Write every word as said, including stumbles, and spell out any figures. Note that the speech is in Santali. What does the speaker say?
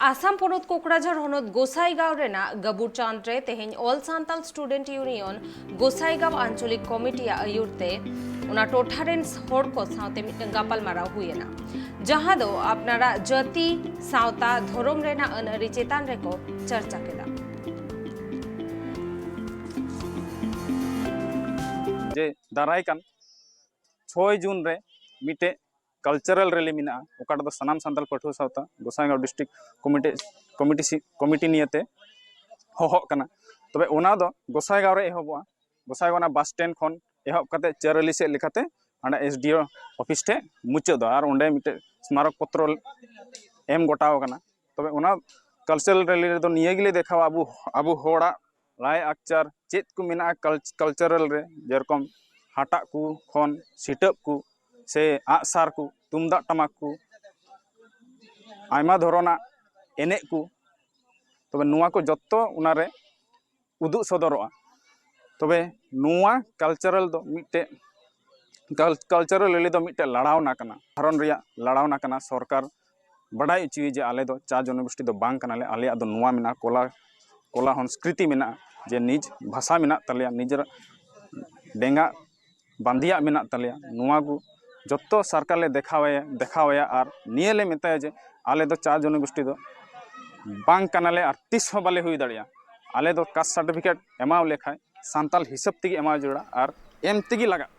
ᱟᱥᱟᱢ ᱯᱚᱱᱚᱛ ᱠᱳᱠᱲᱟᱡᱷᱟᱲ ᱦᱚᱱᱚᱛ ᱜᱚᱥᱟᱭᱜᱟᱸᱣ ᱨᱮᱱᱟᱜ ᱜᱟᱵᱩᱨᱪᱟᱸᱫᱽ ᱨᱮ ᱛᱮᱦᱮᱧ All Santal Student Union ᱜᱚᱥᱟᱭᱜᱟᱸᱣ ᱟᱧᱪᱚᱞᱤᱠ ᱠᱚᱢᱤᱴᱤᱭᱟᱜ ᱟᱹᱭᱩᱨ ᱛᱮ ᱚᱱᱟ ᱴᱚᱴᱷᱟ ᱨᱮᱱ ᱦᱚᱲ ᱠᱚ ᱥᱟᱶᱛᱮ ᱢᱤᱫᱴᱟᱝ ᱜᱟᱯᱟᱞᱢᱟᱨᱟᱣ ᱦᱩᱭ ᱮᱱᱟ, ᱡᱟᱦᱟᱸ ᱫᱚ ᱟᱯᱱᱟᱨᱟᱜ ᱡᱟᱹᱛᱤ, ᱥᱟᱶᱛᱟ, ᱫᱷᱚᱨᱚᱢ ᱨᱮᱱᱟᱜ ᱟᱹᱱ ᱟᱹᱨᱤ ᱪᱮᱛᱟᱱ ᱨᱮᱠᱚ ᱪᱟᱨᱪᱟ ᱠᱮᱫᱟ᱾ ᱡᱮ ᱫᱟᱨᱟᱭ ᱠᱟᱱ ᱪᱷᱚᱭ ᱡᱩᱱ ᱨᱮ ᱢᱤᱫᱴᱮᱡ cultural rally ᱢᱮᱱᱟᱜᱼᱟ, ᱚᱠᱟ ᱨᱮᱫᱚ ᱥᱟᱱᱟᱢ ᱥᱟᱱᱛᱟᱲ ᱯᱟᱹᱴᱷᱩᱣᱟᱹ ᱥᱟᱶᱛᱟ ᱜᱚᱸᱥᱟᱭᱜᱟᱸᱣ district committee committee ᱥᱤ- committee ᱱᱤᱭᱮᱛᱮ ᱦᱚᱦᱚᱜ ᱠᱟᱱᱟ᱾ ᱛᱚᱵᱮ ᱚᱱᱟ ᱫᱚ ᱜᱚᱸᱥᱟᱭᱜᱟᱸᱣ ᱨᱮ ᱮᱦᱚᱵᱚᱜᱼᱟ᱾ ᱜᱚᱸᱥᱟᱭᱜᱟᱸᱣ ᱚᱱᱟ bus stand ᱠᱷᱚᱱ ᱮᱦᱚᱵ ᱠᱟᱛᱮ ᱪᱟᱹᱨᱟᱹᱞᱤ ᱥᱮᱫ ᱞᱮᱠᱟᱛᱮ ᱦᱟᱸᱰᱮ S D O office ᱴᱷᱮᱱ ᱢᱩᱪᱟᱹᱫᱚᱜᱼᱟ ᱟᱨ ᱚᱸᱰᱮ ᱢᱤᱫᱴᱮᱡ ᱥᱢᱟᱨᱚᱠ ᱯᱚᱛᱨᱚ ᱮᱢ ᱜᱚᱴᱟᱣ ᱠᱟᱱᱟ᱾ ᱛᱚᱵᱮ ᱚᱱᱟ cultural rally ᱨᱮᱫᱚ ᱱᱤᱭᱟᱹ ᱜᱮᱞᱮ ᱫᱮᱠᱷᱟᱣᱟ, ᱟᱵᱚ ᱟᱵᱚ ᱦᱚᱲᱟᱜ ᱞᱟᱭ ᱟᱠᱪᱟᱨ ᱪᱮᱫ ᱠᱚ ᱢᱮᱱᱟᱜᱼᱟ ᱠᱟᱞ- cultural ᱨᱮ, ᱡᱮᱨᱚᱠᱚᱢ ᱦᱟᱴᱟᱜ ᱠᱚ ᱠᱷᱚᱱ ᱥᱤᱴᱟᱹᱵ ᱠᱚ ᱥᱮ ᱟᱜᱼᱥᱟᱨ ᱠᱚ, ᱛᱩᱢᱫᱟᱜ ᱴᱟᱢᱟᱠ ᱠᱚ, ᱟᱭᱢᱟ ᱫᱷᱚᱨᱚᱱᱟᱜ ᱮᱱᱮᱡ ᱠᱚ᱾ ᱛᱚᱵᱮ ᱱᱚᱣᱟ ᱠᱚ ᱡᱚᱛᱚ ᱚᱱᱟᱨᱮ ᱩᱫᱩᱜ ᱥᱚᱫᱚᱨᱚᱜᱼᱟ᱾ ᱛᱚᱵᱮ ᱱᱚᱣᱟ cultural ᱫᱚ ᱢᱤᱫᱴᱮᱡ ᱠᱟᱞ- cultural rally ᱫᱚ ᱢᱤᱫᱴᱮᱡ ᱞᱟᱲᱟᱣᱱᱟ ᱠᱟᱱᱟ, ᱫᱷᱚᱨᱚᱱ ᱨᱮᱭᱟᱜ ᱞᱟᱲᱟᱣᱱᱟ ᱠᱟᱱᱟ᱾ ᱥᱚᱨᱠᱟᱨ ᱵᱟᱰᱟᱭ ᱦᱚᱪᱚᱭᱮ ᱡᱮ ᱟᱞᱮ ᱫᱚ ᱪᱟ ᱡᱚᱱᱚᱜᱳᱥᱴᱤ ᱫᱚ ᱵᱟᱝ ᱠᱟᱱᱟᱞᱮ, ᱟᱞᱮᱭᱟᱜ ᱫᱚ ᱱᱚᱣᱟ ᱢᱮᱱᱟᱜᱼᱟ, ᱠᱚᱞᱟ ᱠᱚᱞᱟ ᱥᱚᱝᱥᱠᱨᱤᱛᱤ ᱢᱮᱱᱟᱜᱼᱟ, ᱡᱮ ᱱᱤᱡ ᱵᱷᱟᱥᱟ ᱢᱮᱱᱟᱜ ᱛᱟᱞᱮᱭᱟ, ᱱᱤᱡᱮᱨᱟᱜ ᱰᱮᱸᱜᱟ ᱵᱟᱸᱫᱮᱭᱟᱜ ᱢᱮᱱᱟᱜ ᱛᱟᱞᱮᱭᱟ᱾ ᱱᱚᱣᱟ ᱠᱚ ᱡᱚᱛᱚ ᱥᱚᱨᱠᱟᱨ ᱞᱮ ᱫᱮᱠᱷᱟᱣᱟᱭᱟ ᱫᱮᱠᱷᱟᱣᱟᱭᱟ ᱟᱨ ᱱᱤᱭᱟᱹ ᱞᱮ ᱢᱮᱛᱟᱭᱟ ᱡᱮ ᱟᱞᱮ ᱫᱚ ᱪᱟ ᱡᱚᱱᱚᱜᱳᱥᱴᱤ ᱫᱚ ᱵᱟᱝ ᱠᱟᱱᱟᱞᱮ ᱟᱨ ᱛᱤᱥ ᱦᱚᱸ ᱵᱟᱞᱮ ᱦᱩᱭ ᱫᱟᱲᱮᱭᱟᱜᱼᱟ᱾ ᱟᱞᱮ ᱫᱚ caste certificate ᱮᱢᱟᱣ ᱞᱮᱠᱷᱟᱡ ᱥᱟᱱᱛᱟᱞ ᱦᱤᱥᱟᱹᱵ ᱛᱮᱜᱮ ᱮᱢᱟᱣ ᱡᱟᱹᱨᱩᱲᱟ ᱟᱨ ᱮᱢ ᱛᱮᱜᱮ ᱞᱟᱜᱟᱜ᱾